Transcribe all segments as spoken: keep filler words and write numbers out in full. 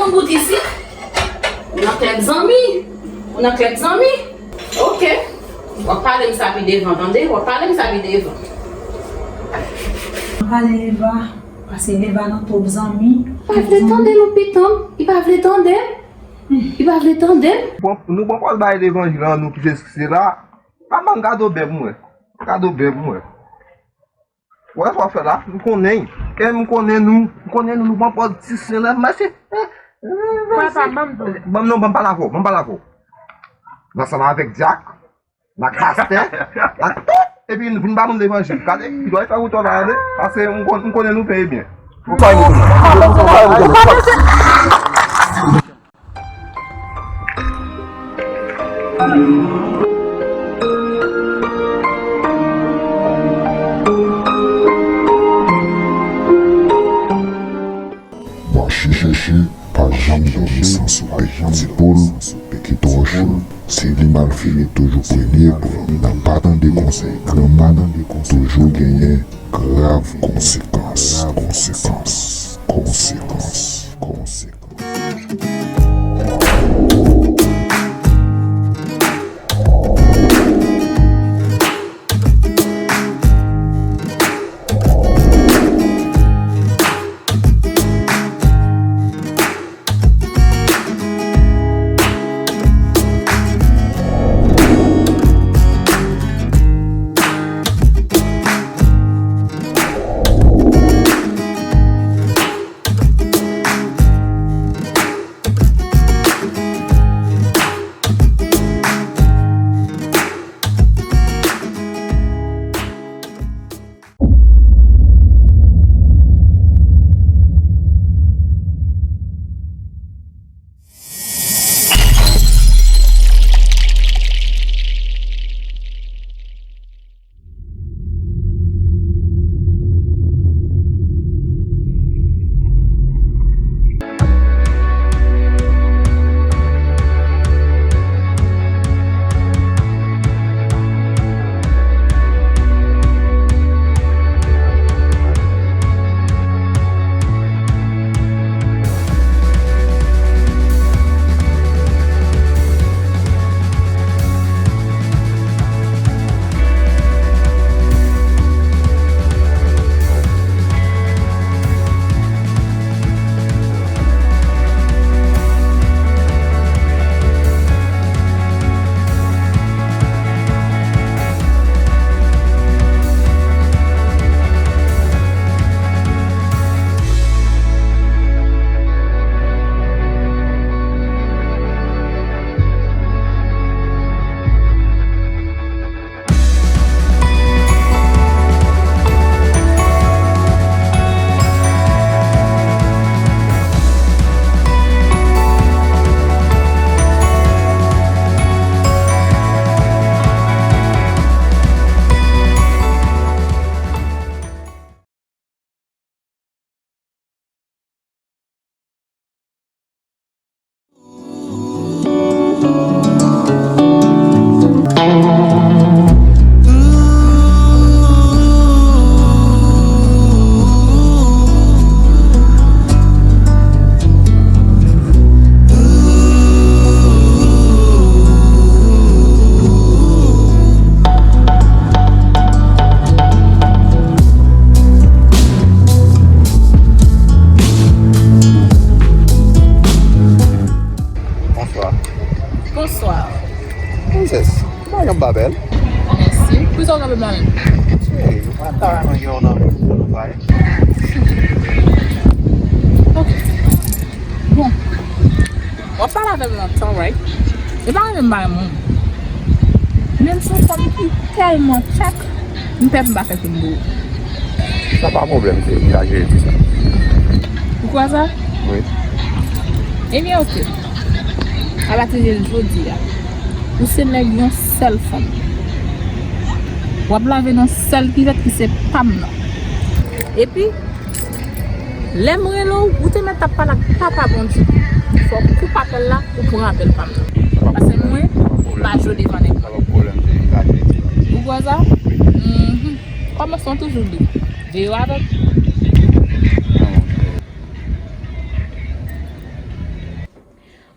Bout isit. Ou nan klèb zanmi. Ou nan klèb zanmi. Ok. W ap pale m sa pi devan, tande? W ap pale m sa pi devan. Ann pale Leva, pase Leva nan twòp zanmi. Li pa vle tande non pitan m. Li pa vle tande m. Li pa vle tande m. Bon, nou pran pòz bay levanjil an, nou ki Jezi se la. Pa ban m kado bèb mwen. Kado bèb mwen. Wè sa w fè la, m konnen. E m konnen nou, m konnen nou, nou pran pòz ti sen la, mèsi. Papa, ban m di w. Ban m non, ban m pale avè w, ban m pale avè w. Ansanm avèk dyak, ak pastè, ak tout, epi vin ba moun levanjil. Gade, li dwe fè wout la, gade. Paske m kon-, m konnen nou peye byen. Ou pa yon. Mache chèche, pa janm dòmi san soupe. Ti poul ki twò cho, se li malfini toujou premye pran. Nan pa tande konsèy granmoun, toujou genyen grav konsekans, konsekans, konsekans, konsekans. Bonswa. Bonswa. Princess, ou pa janm pa bèl. Mèsi. Poukisa w kanpe mwen menm? Cheri, ou pa ta renmen gen yon nonm pou nou pale? Ok. Bon. W ap pale avè m lontan, right? E pa renmen m pa renmen w. Men m se yon fanm ki tèlman tchèk, m pè m pa fè kout bo. Sa pa pwoblèm, cheri, m ka jere ti sa. Ou kwè sa? Wi. Ebyen, ok. Apati de jodi a, ou se nèg yon sèl fanm. W ap lave nan sèl kivèt ki se pa m nan. Epi, lè m rele w, ou te mèt ap pale ak Papa Bondye. Fò w koupe apèl la, ou pran apèl pa m nan. Paske mwen, m pa jwe devan nèg la. Ou kwè sa? Mhm. Kòmansman toujou dou. Veye w avè m.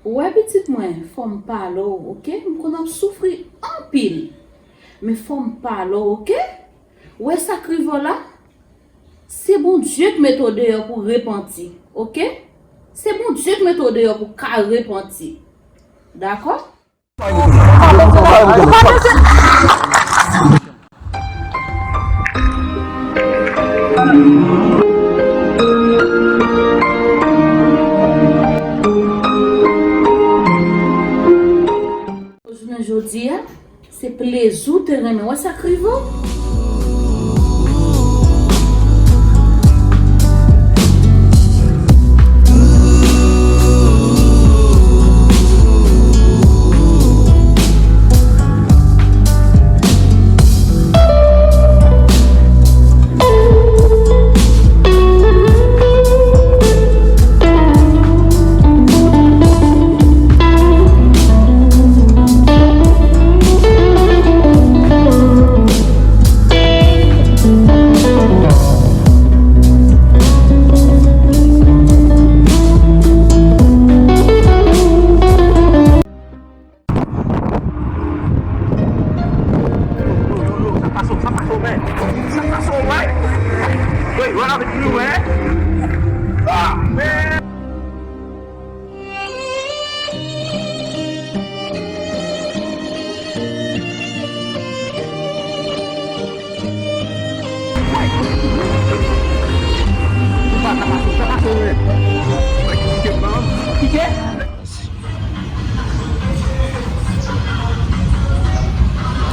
Ou wè pitit mwen, fò m pale w, oke? M konn ap soufri anpil. Men fò m pale w, oke? Ou wè sa k rive w la? Se Bondye k mete w deyò pou repanti, oke? Se Bondye k mete w deyò pou ka repanti. Dakò? Jounen jodi a, se plezi w te renmen wè sa k rive w.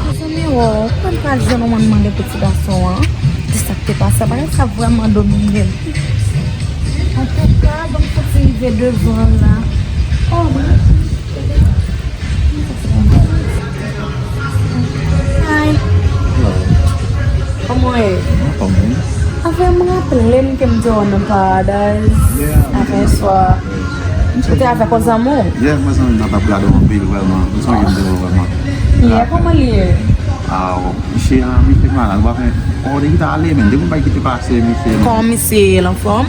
Mezanmi, wow, kòman m pral jwenn yon moun mande pou ti gason an? Di sa k te pase, bagay sa vrèman domine m. Antouka, ban m soti rive devan la. Oh, wi. Hi. Kòman w ye? Anfòm, wi. Anfen, m raple m ke m te wè w nan Paradise. Yeah, m te avè swa. Ou te avèk yon zanmi w? Yeah, mwen zanmi m nan t ap gade w anpil, vrèman. M sonje m te wè w vrèman. Yeah, kòman l ye? Ah, misye, ah, misye malad, w ap wè. Oh, depi ta ale, men, depi m pa kite pase, misye. Kòman misye ye, l anfòm?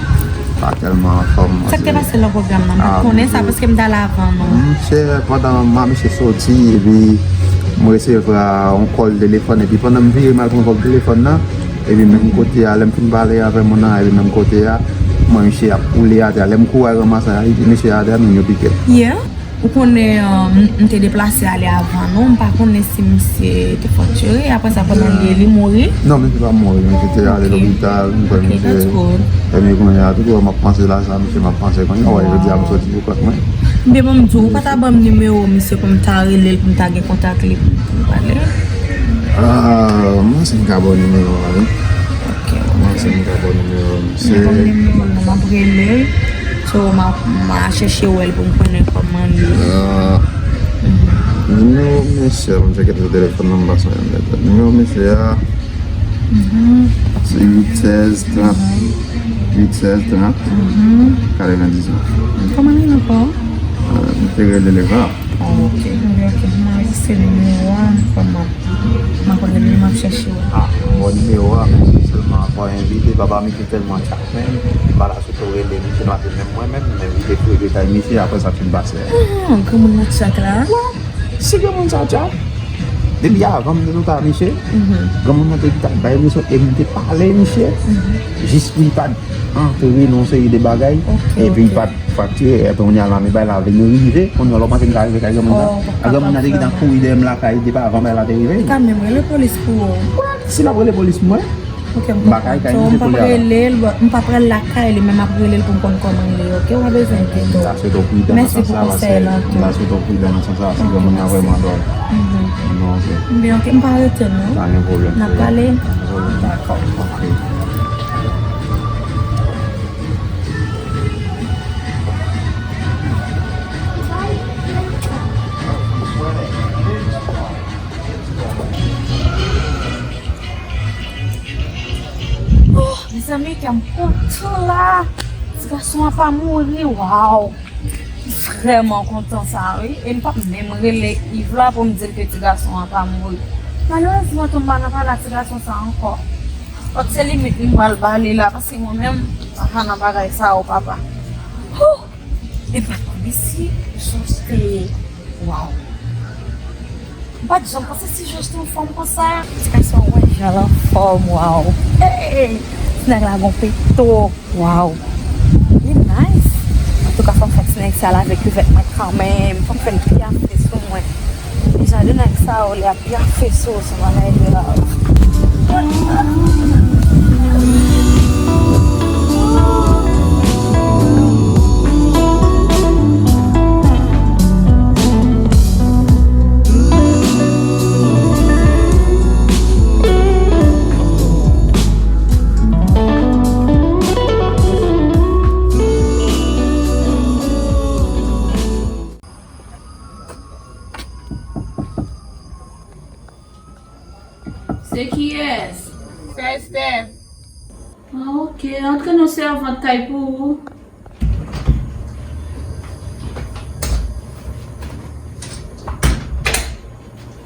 Pa tèlman anfòm. Sa k te pase nan pwogram nan? M pa t konnen sa paske m t ale avan nou. Misye, pandan m a misye soti, epi m resevwa yon kòl telefòn, epi pandan m vire m al pran kòl telefòn nan, epi menm kote a, lè m fin pale avè moun nan, epi menm kote a, m wè misye ap woule atè a. Lè m kouri al ranmase misye atè a, moun yo pike l. Yeah. Ou konnen, um, m te deplase ale avan nou, m pa konnen si misye te fè yon tcheri, apre sa pandan l ye, li mouri? Non, misye pa mouri, misye te ale lopital, m kwè misye. Epi kounye a, tout wè m ap panse la, sa misye m ap panse kounye a, wè, jodi a m soti pou kont mwen. Ebyen, ban m di w, ou pa ta ban m nimewo misye pou m ta rele l, pou m ta gen kontak li, pou m pale? Ah, mwen si m ka ba w nimewo a, wi. Ok, ok. Mwen si m ka ba w nimewo misye. Ban m nimewo l non, m ap rele l. So, m a, m a chèche wè l pou m konnen kòman l ye. Ah. Nimewo mesye a, m tcheke sou telefòn nan, m pa sonje l nèt. Nimewo mesye a, se uit sèz trant. Uit sèz trant, katrevendiznèf. Kòman l rele ankò? Ah, m te rele l Eva. Oh, ok, ok, ok. M a rejistre nimewo a, kòman? M a konnen li, m ap chèche w. Ah, m wè nimewo a, men se sèlman ankò envite, papa misye tèlman tchak, men m pa ta sot rele misye, paske menm mwen menm, m envite pou rete kay misye, apre sa fin pase a. Ah, granmoun nan tchak la? Wi, si granmoun sa tchak. Depi avan m te sot a misye, granmoun nan te t ap bay leson, e m te pale misye, jis pou li pa t antre nan yon seri de bagay, epi li pa t faktire, epi kounye a la, men bagay la vin rive, kounye a la, w panse m ka rive kay granmoun nan? Oh, granmoun nan te gentan kouri dèyè m lakay depi avan bagay la te rive. Li ka menm rele polis pou ou. What? Si l ap rele polis pou mwen? Ok, m konprann. So, m p ap rele l, m p ap pral lakay li, men m ap rele l pou m konn kòman l ye, ok? W pa bezwen enkyete w. M ta swete w pridan nan sans sa, paske m ta swete w pridan nan sans sa, paske granmoun nan vrèman dwòl. Non, ok. Byen, ok, m pa rete non. Pa gen pwoblèm. N ap pale? Pa gen pwoblèm. Dakò. Ok. Oh, mezanmi, kè m kontan la. Ti gason an pa mouri, waw. M vrèman kontan sa, wi. E m p ap menm rele Yves la pou m di l ke ti gason an pa mouri. Malerezman tou, m pa nan pale a ti gason sa ankò. Fòk se limit li m pral ba li la, paske mwen menm, m pa ka nan bagay sa yo, papa. Hoo! E pa E si Georges te, waw. M pa t janm panse si Georges te anfòm konsa. Ti gason, wè jan l anfòm, waw. Hey! Ti nèg la gon peto, waw. Li nice. Antouka, fò m fè ti nèg sa lave kivèt mwen kanmenm. Fò m fè l pyafe sou mwen. E jan de nèg sa yo, lè y ap pyafe sou ou, se yon bagay grav. Se kiyès? Se Esther. Ah, ok. Antre non, sèvant kay pou ou.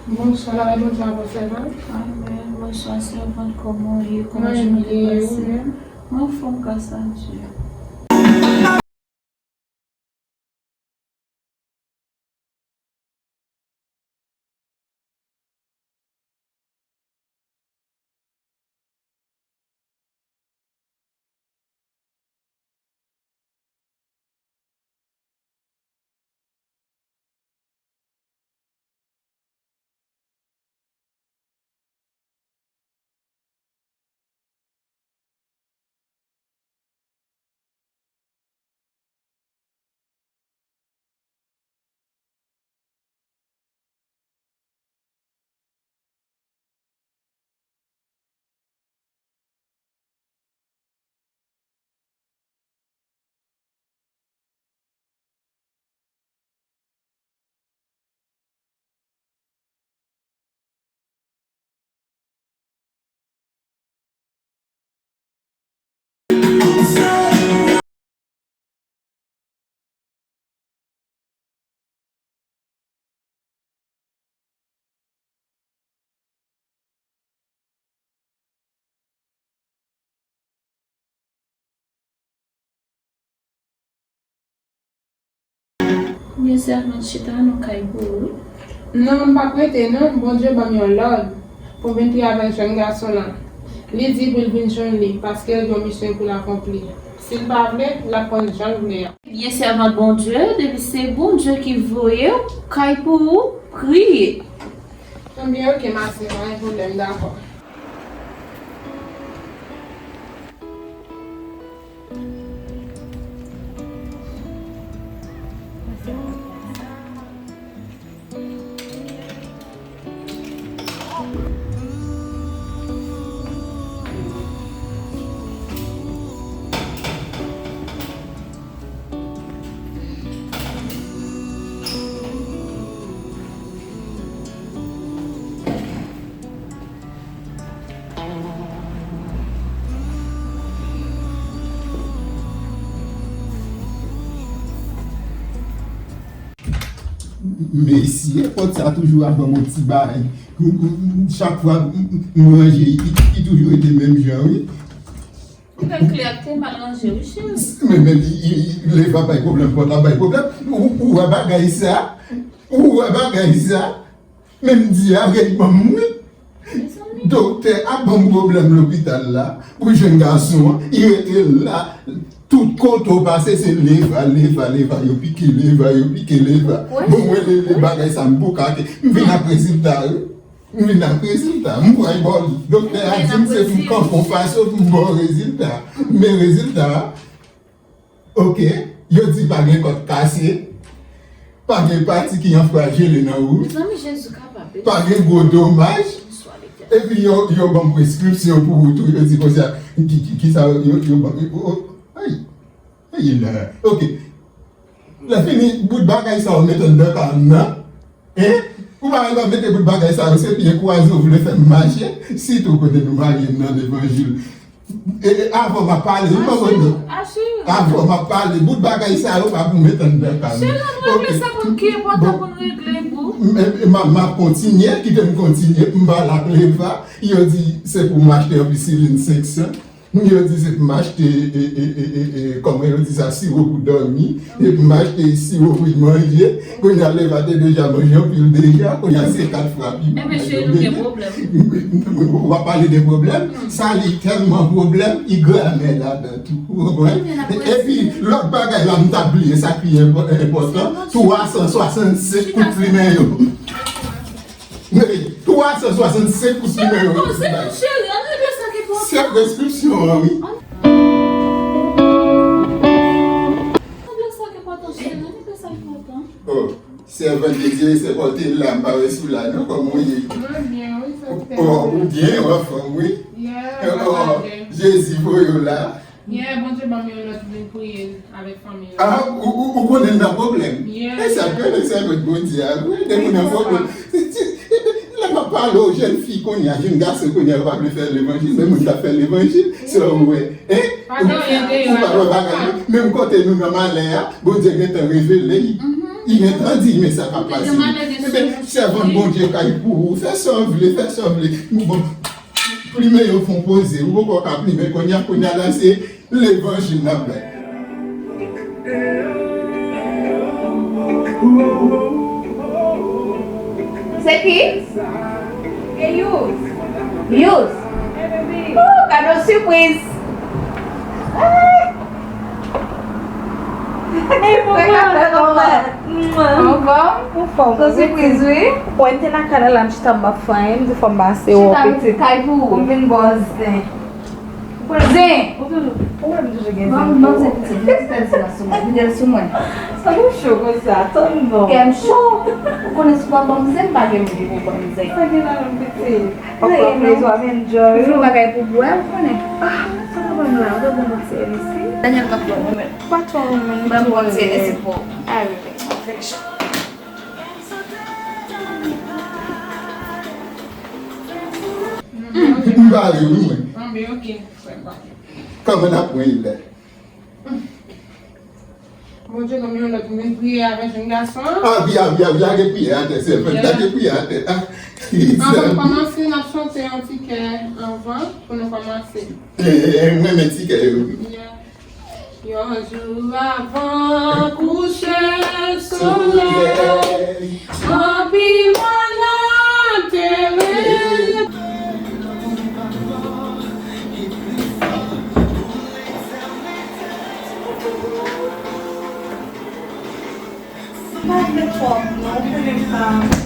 Bonswa, la, bonswa, bonswa, sèvant. Amèn. Bonswa, sèvant. Kòman w ye? Kòman jounen te pase? Mwen anfòm, gras a Dye. Byen, sèvant, chita non kay pou ou. Non, m p ap rete non, Bondye ban m yon lòd pou m vin travay jèn gason lan. Li di pou l vin jwenn li, paske l gen yon misyon pou l akonpli. Si l pa vle, l ap pran jan l vle an. Byen, sèvant Bondye, depi se Bondye ki voye w, kay pou ou, priye. Ebyen, ok, ma sè, pa gen pwoblèm, dakò. Mesye, pòt sa toujou ap ban m yon ti bagay. Chak fwa m, m, m ranje, li, li toujou rete menm jan, wi. Ou gen kle ak te mal ranje, wi, cheri. Men, men, li, li, li, Leva bay pwoblèm, pòt la bay pwoblèm. Ou, ou wè bagay sa? Ou wè bagay sa? Men m di a, rèy ban m, wi. Doktè a ban m pwoblèm lopital la. Pou jèn gason an, li rete la. Tout kote w pase, se Leva, Leva, Leva. Yo pike Leva, yo pike Leva. Bon, mwen, le, le bagay sa, m pou ka ke. M vin ak rezilta yo. M vin ak rezilta. M pral ba w. Doktè a di m se pou m kanpe anfas yo pou m ba w rezilta. Men rezilta a, ok, yo di pa gen kòt kase, pa gen pati ki an frajile nan wout, mezanmi, Jezi kapab, wi, pa gen gwo domaj. Epi yo, yo ban m preskripsyon pou wout tou, yo di konsa, ki, ki, ki sa yo, yo ban m, o, o, ay, ay, la, ok. Lè fini, bout bagay sa yo met anndan kay m nan. Hein? Ou pa wè lè w mete bout bagay sa yo, se pye kwaze w vle fè m mache, sitou kote nou marye nan levanjil. E, e, avan m ap pale, wi, konprann? Avan m ap pale, bout bagay sa yo pa pou met anndan kay m. Cheri, ann regle sa pou n ki enpòtan pou n regle, boo. M, m, m, m ap kontinye, kite m kontinye, m pale ak Leva, yo di se pou m achte anpisilin senk san. Moun yo di se pou m achte, e, e, e, e, e, kòman yo di sa, siwo pou dòmi, e pou m achte siwo pou manje. Kounye a, Leva te deja manje anpil deja. Kounye a, se kat fwa pi mal yo gen. Ebyen, cheri, nou gen pwoblèm. W ap pale de pwoblèm? Sa li tèlman pwoblèm, li gramè ladan tou. Ou konprann? Epi, lòt bagay la, m t ap bliye, sa ki enpò-, enpòtan, twa san swasannsenk kout plimen yo. Men, twa san swasannsenk kout plimen yo. Cheri, ann regle sa ki enpòtan. Se preskripsyon an, wi. Ann regle sa ki enpòtan, cheri, ann regle sa ki enpòtan. Oh. Sèvant de Dye, se kote l la, m pa wè si w la non, kòman w ye? Mwen byen, wi, sèvant. Oh, ou byen, w anfòm, wi. Yeah, oh, Jezi voye w la. Yeah, Bondye ban m yon lòt vin priye avèk fanmi yo. Ah, ou, ou, ou konnen m nan pwoblèm? Yeah. E sa k rele sèvant Bondye a, wi, depi w nan pwoblèm. Lè m ap pale w, jèn fi kounye a, jèn gason kounye a, yo pa vle fè levanjil, men moun k ap fè levanjil, se ou wè. Hein? Ou pa wè bagay yo? Menm kote nou nan malè a, Bondye gentan revele l. Li gentan di, men sa pa fasil. Ebyen, sèvant Bondye kay pou ou. Fè sa w vle, fè sa w vle. Bon, plimen yo fè yon poze. Ou poko ka plimen kounye a, kounye a la, se levanjil n ap bay. Se ki? E Yous. Yous. Oh, kado sipriz. Anfòm? Anfòm. Son sipriz, wi. Ou kwè m te nan kay la, m chita m ap fè anyen, m di fò m pase wè w pitit. Chita kay pou ou. Pou m vin bò zen. Zen! Ou toujou, ou wè m toujou gen zen pou ou. Ban m zen pitit, zen pitit la sou mwen, vide l sou mwen. Sa pou cho konsa, tann non. Kè m cho. Ou konnen si w pa ban m zen, m pa gen moun ki pou ban m zen. Sa gen la menm pitit. Anfòm, Lizou ap enjoy. Ou fè bagay pou bwè, ou konnen. Ah, sa ka ban m la, ou ta ban m yon ti N S C. Daniel pa fè mwen. Pa twò mwen, ban m yon ti N S C pou ou. Ah, wi, wi. Fè cho. M pa ri, wi, mwen. Anben, ok. Kòman n ap pran li la? Bondye ban m yon lòt, m vin priye avèk jèn gason an. Avi, avi, avi, lage priyè atè, sèvant, lage priyè atè. Ah, anvan n kòmanse, n ap chante yon ti kè anvan pou nou kòmanse. Eh, eh, mwen renmen ti kè yo. Yeah. Yon jou avan kouche solèy, anpil malad te rele.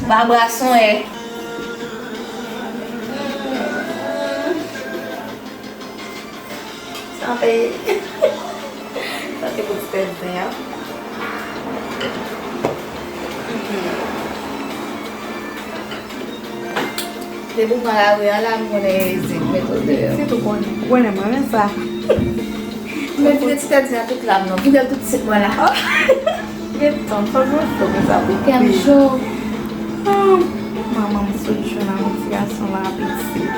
Babra sonye. Sante. Sante pou ti tèt zen an. Depi w pran lari an la, m konnen zen k mete w deyò. Se tou konnen. Ou konnen mwen renmen sa. Men vide ti tèt zen an tout la m non. Vide l tout sit mwen la. Gentan, fòk mwen cho konsa pou kè m cho. Ah, manman m sot jwenn avèk ti gason la pitit.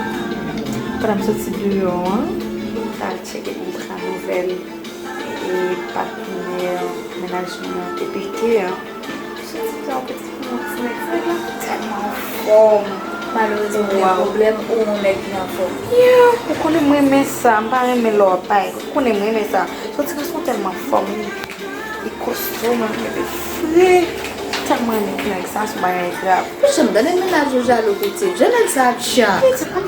Pandan m soti deyò an, m t al tcheke pou m pran nouvèl e patnè mennaj mwen an te pike an. Soti deyò pitit mwen, ti nèg, ti nèg la tèlman anfòm. Malerezman, gen pwoblèm ou yon nèg ki anfòm. Yeah, ou konnen m renmen sa, m pa renmen lè w ap bay. Ou konnen m renmen sa. Soti gason tèlman anfòm, wi. Li kosto, men li fre. Tèlman renmen ti nèg sa, se yon bagay grav. Poukisa m tande mennaj ou jalou pitit? Jan nèg sa ap tcha.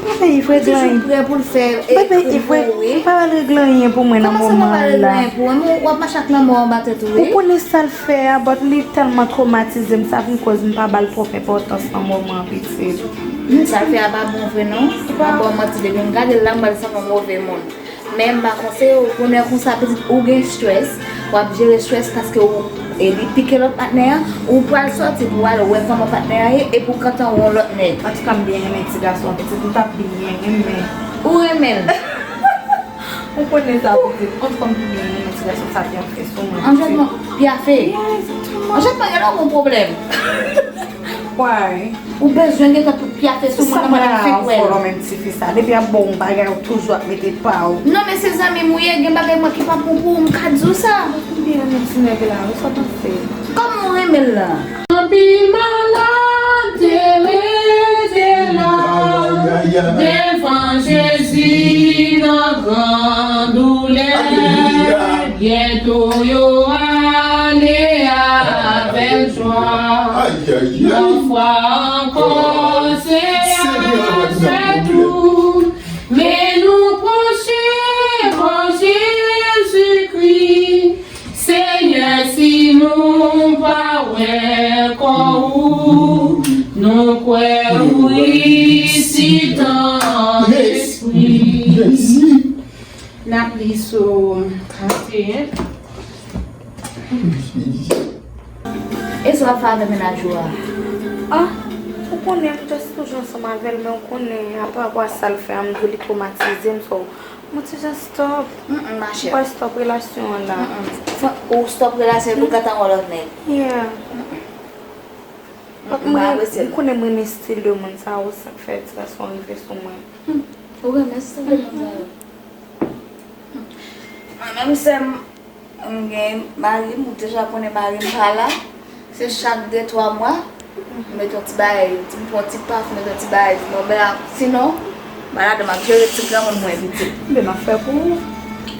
Bebe, Yves regle anyen. Toujou prè pou l fè e pou ou, wi. M pa pral regle anyen pou mwen nan moman an la. Kòman sa pa pral regle anyen pou ou? W ap mache ak lanmò anba tèt ou, wi. Ou konnen sa l fè a, but li tèlman twomatize m, sa vin koz m pa ba l twòp enpòtans nan moman an, pitit. Hmm, sa l fè a pa bon vre non. M pa ba w manti, depi m gade l la, m wè l sanble yon move moun. Men m pa konseye w, bonè konsa, pitit, ou gen strès, w ap jere strès paske ou, e li pike lòt patnè an, ou pral sòti pou w al wè kòman patnè an ye, epi w kanpe yon lòt nèg. Antouka, m byen renmen ti gason an, pitit, m t ap byen renmen. Ou renmen l? Ou konnen sa, pitit. Antouka, m byen renmen ti gason sa, byen fè sou mwen, pitit. Anjèlman, pyafe. Yeah, egzakteman. Anjèlman, gen yon pwoblèm. Why? Ou bezwen gentan tout pyafe sou moun nan, mwen ap fè kwè l. Sa pa fòlò menm tifi sa. Depi ap ba w yon bagay, ou toujou ap mete pa w. Non, men se zanmi m ou ye, gen bagay mwen ki pa bon pou ou, m ka di w sa. M byen renmen ti nèg la, ou sa panse? Kòman w renmen l la? Anpil malad te rete la. Ay, ay, Devan Jezi nan gran doulè, byento yo ale avèk jwa. Yon fwa ankò, se a sètou, men nou pwoche bò Jezikri. Senyè, si nou pa wè kò ou, nou kwè ou isit an lespri. N ap li sou trannteyen. E sa w ap fè avè mennaj ou a? Ah, ou konnen, m just toujou ansanm avè l, men ou konnen, apa, apa sa l fè a, m di w li twomatize m, so, mwen ti jan stop. Mm, mm, ma chè. Mwen stop relasyon an la. Mm, mm. Fò ou stop relasyon pou gata yon lòt nèg. Yeah. Mm, mm. Paske m renmen, m konnen m renmen estil de moun sa yo, sa k fè ti gason rive sou mwen. Hmm. Ou renmen estil de moun sa yo? Hmm. Mwen menm sè m, m gen mari m, ou deja konnen mari m pa la. Se chak de twa mwa, m mete yon ti bagay, ti, m pran yon ti paf, m mete yon ti bagay, sinon, m bèl a, sinon, malad m ap jere ti granmoun mwen pitit. Men m ap fè pou ou.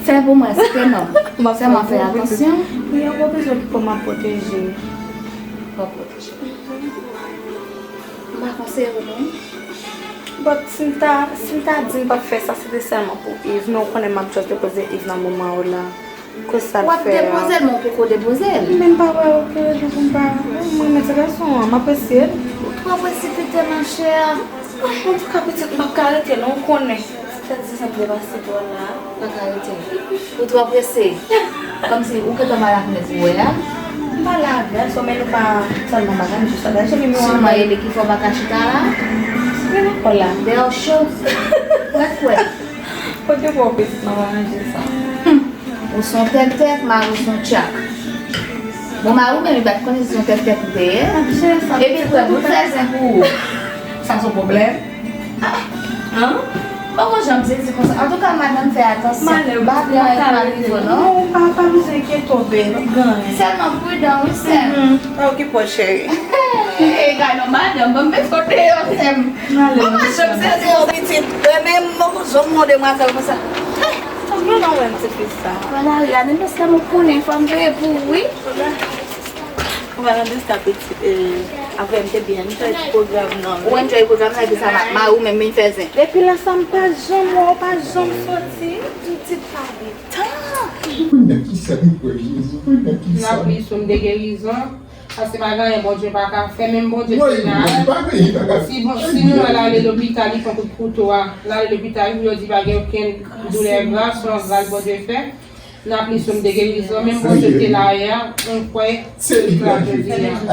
Fè pou mwen, se tèlman. M ap fè pou ou, pitit. Sèlman fè atansyon. Wi, yon gwo bizou ki pou m ap pwoteje. M ap pwoteje. M pa konseye ou non. But si m ta, si m ta di m p ap fè sa, se te sèlman pou Yves. Men ou konnen m ap just depoze Yves nan moman yo la. Koz sa l fè a. W ap depoze l, men w poko depoze l. Men m pa wè okenn rezon pou m pa. Mwen renmen ti gason an, m apresye l. Ou twò presipite, ma chère. Antouka, pitit, m p ap ka rete non, ou konnen. Fè dizan m depase twò la. Pa ka rete. Ou twò prese. Kòmsi ou gentan pale ak nèg ou wè a. M pale avè l, sou men nou pa sèlman bagay, m jis la, cheri, men w sèlman e li ki fè w pa ka chita la. Men nan kò la. Dèyè w cho. Rèt kwè. Kote pou w pitit, m ap aranje sa. Hmm. Ou se yon tèktèk, mari w se yon tchak. Bon, mari w menm, li pa t konnen se yon tèktèk ou te ye. Epi l kwè bout fè zen pou ou. Sa se yon pwoblèm? Ah, an? Poko janm sezi konsa. Antouka, madanm, fè atansyon. Malè, pa pran anyen pa rive w, non. Non, pa, pa bezwen enkyete w, baby. Sèlman pridan, wi, sè m. Mhm. Pa okipe w, cheri. Hey, gade yon madanm, ban m met kote yo, sè m. Poko janm sezi yon pitit. Mwen menm, poko janm yon demwazèl konsa. Hey, tanpri non, menm ti fi sa. Valeria, men sè m, ou konnen, fò m veye pou ou, wi. An palan de sa, pitit, eh, avè m te byen enjoy ti pwogram nan, wi. Ou enjoy pwogram nan, epi sa, ma-, mari w menm vin fè zen. Depi lè sa, m pa janm wè w, pa janm soti. Pitit pa gen tan. Mwen nan ki sa m kwè, Jezi? Mwen nan ki sa? N ap li sou m de gerizon, paske pa gen anyen Bondye pa ka fè, menm Bondye ki la. Si bon, si nou al ale lopital, li pran kout kouto a, l ale lopital, pou yo di pa gen okenn doulè grav, se yon gras Bondye fè. N ap li sou m de gerizon, menm Bondye ki te la yè a, m kwè li la jodi a.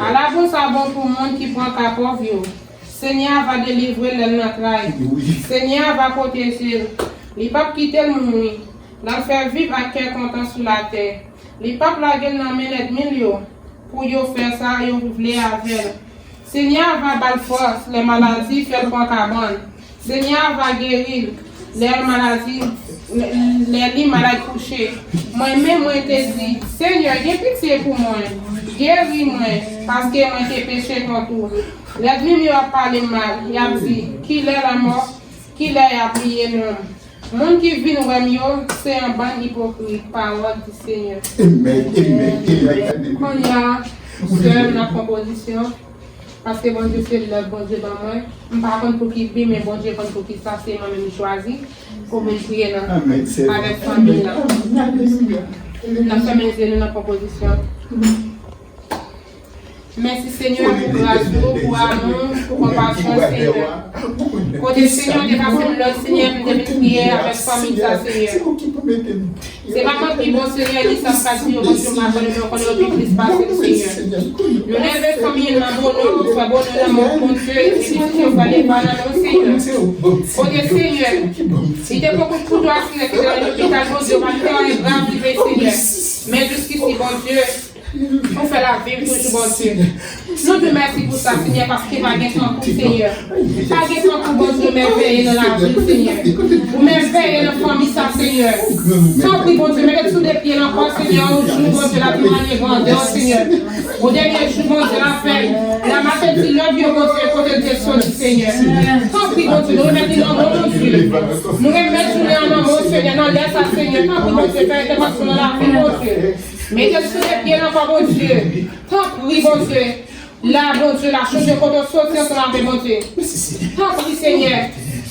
Ala bon sa bon pou moun ki pran ka pòv yo. Senyè a va delivre l lè l nan tray. Senyè a va pwoteje l. Li p ap kite l mouri. L ap fè viv ak kè kontan sou latè. Li p ap lage l nan men lènmi l yo, pou yo fè sa yo vle avè l. Senyè a va ba l fòs lè maladi fè l pran kabann. Senyè a va geri l lè maladi, lè, lè li malad kouche. Mwen menm, mwen te di, Senyè, gen pitye pou mwen, geri mwen, paske mwen te peche kont ou. Lènmi m yo ap pale m mal, y ap di, kilè lanmò, kilè y ap bliye non m. Moun ki vin wè m yo, se yon bann ipokrit, pawòl di Senyè. Amen, amen, amen. Kounye a, sè m nan konpozisyon, paske Bondye se love Bondye ban mwen. M pa konn pou ki bi, men Bondye konn pou ki sa, se mwen menm li chwazi pou vin priye nan, avèk fanmi l lan. N ap fèmen zye nou nan konpozisyon. Mèsi, Senyè, pou gras ou, pou amou, pou konpasyon, Senyè. Kote, Senyè, ou te pase m lòd, Senyè, pou m te vin priye avèk fanmi sa, Senyè. Se pa mwen ki bon, Senyè, ni sa m ka di yo, paske m pa konnen, men ou konnen yo pi plis pase m, Senyè. Nou leve fanmi an nan bon non, ou fè bon non nan men Bondye, epi tout yo fè leva nan non, Senyè. Kote, Senyè, li te poko kouto a, Senyè, ki te nan lopital, Bondye, ou pa kite anyen grav rive, Senyè. Men jiskisi, Bondye, Ou fè l ap viv toujou, Bondye. Nou di w mèsi pou sa, Senyè, paske pa gen tankou w, Senyè. Pa gen tankou w, Bondye, ou mèveye nan lavi m, Senyè. Ou mèveye nan fanmi sa, Senyè. Tanpri, Bondye, mete sou de pye l ankò, Senyè, yon jou, Bondye, l a temwaye grandè w, Senyè. Yon dènye jou, Bondye, l a fè l. L a mache ti lòd yo, Bondye, kote l te soti, Senyè. Tanpri, Bondye, nou remèt li nan men w, Bondye. Nou remèt jounen an nan men w, Senyè, nan lè sa, Senyè. Tanpri, Bondye, fè entèvansyon nan lavi l, Bondye. Mete l sou de pye l ankò, Bondye. Tanpri, Bondye. La, Bondye, la, chonje kote w soti ansanm avè Bondye. Tanpri, Senyè.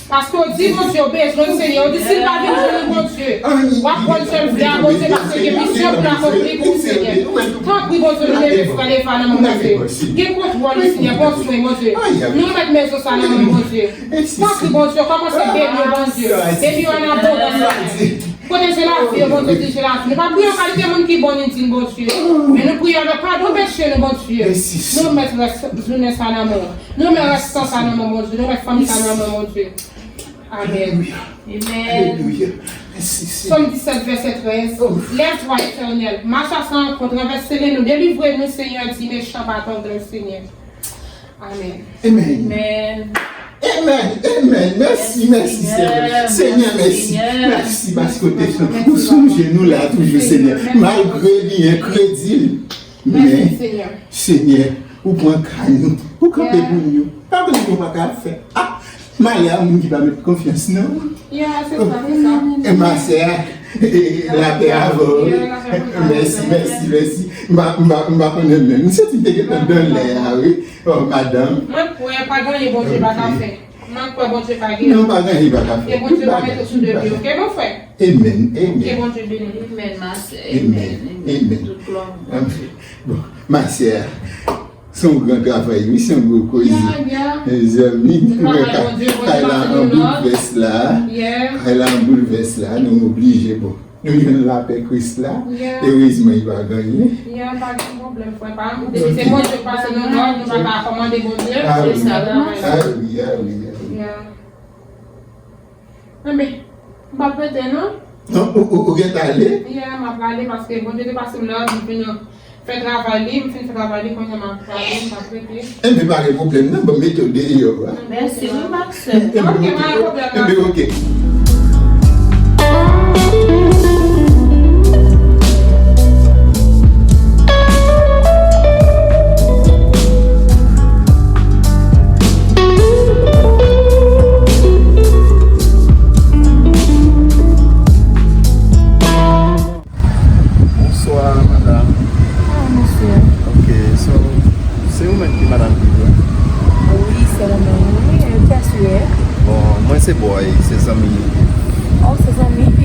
Paske w di, Bondye, w bezwen l, Senyè. W di, si l pa vin jwenn ou, Bondye, w ap pran l sèl vle a, Bondye, paske gen misyon pou l akonpli pou ou, Senyè. Tanpri, Bondye, nou leve frè Deva nan men w, Bondye. Gen kontwòl li, Senyè. Pran swen, Bondye. Nou remèt mezon sa nan men w, Bondye. Tanpri, Bondye, kòmanse beni yo, Bondye. Beni yo an abondans, Senyè. Pwoteje lavi yo, Bondye, dirije lavi. Nou pa priye yon kalite moun ki bon, ni din, Bondye. Men nou priye avèk padon peche nou, Bondye. Nou remèt rès jounen sa nan men w. Nou remèt rès tan sa nan men w, Bondye. Nou remèt fanmi sa nan men w, Bondye. Amèn. Alelouya. Amèn. Alelouya. Mèsi, Senyè. Sòm disèt, vèsè trèz. Lève-toi, Éternel, marche à sa rencontre, renverse les noms, délivre-nous, Seigneur, du méchant par ton grâce, Seigneur. Amèn. Amèn. Amèn. Amèn. Amèn. Mèsi, mèsi, Senyè. Senyè, mèsi. Mèsi paske w te ou sonje nou la toujou, Senyè. Malgre li enkredil, men, Senyè, ou pran ka nou. Ou kanpe pou nou. Pa gen anyen nou pa ka fè. Ah, malè a moun ki pa met konfyans nan ou. Ya, se sa, se sa. E ma sè, e, e, lapè avè w. Mèsi, mèsi, mèsi. M pa, m pa, m pa konnen menm. M santi m te gentan dan lè a, wi. Oh, madanm. Mwen kwè pa gen anyen Bondye pa ka fè. Mwen kwè Bondye pa gen. Non, pa gen anyen li pa ka fè. Ke Bondye pa mete w sou de pye, oke, mon frè? Amen, amen. Ke Bondye beni w. Amen, ma sè. Amen, amen. Tout glwa pou Bondye. Bon, ma sè, se yon gran travay, wi, se yon gwo koze. Ya, ya. Mezanmi, kay la an boulvès la. Kay la an boulvès la, nou oblije, bon. Nou jwenn lapè Kris la. Ya. Erezman, li pa gen anyen. Ya, pa gen pwoblèm, frè pa m. Depi se Bondye k pase nou lòd, nou pa ka kòmande Bondye. Ah wi. Ah wi, ah wi, ah wi. Ya. Enben, m p ap rete, non. Non, ou, ou, ou gentan ale? Ya, m ap ale paske Bondye te pase m lòd, m vin fè travay li, m fin fè travay li, kounye a m ap prale, m p ap rete. Enben, pa gen pwoblèm, non, ban m mete w deyò a. Mèsi, wi, ma sè. Enben, oke, pa gen pwoblèm, ma sè. Enben, oke. Bonswa, madanm. Ah, mesye. Ok, so, se ou menm ki madanm Viv la? Wi, se mwen menm, wi. E kiyès ou ye? Bon, mwen se Boy, se zanmi Viv. Oh, se zanmi Viv.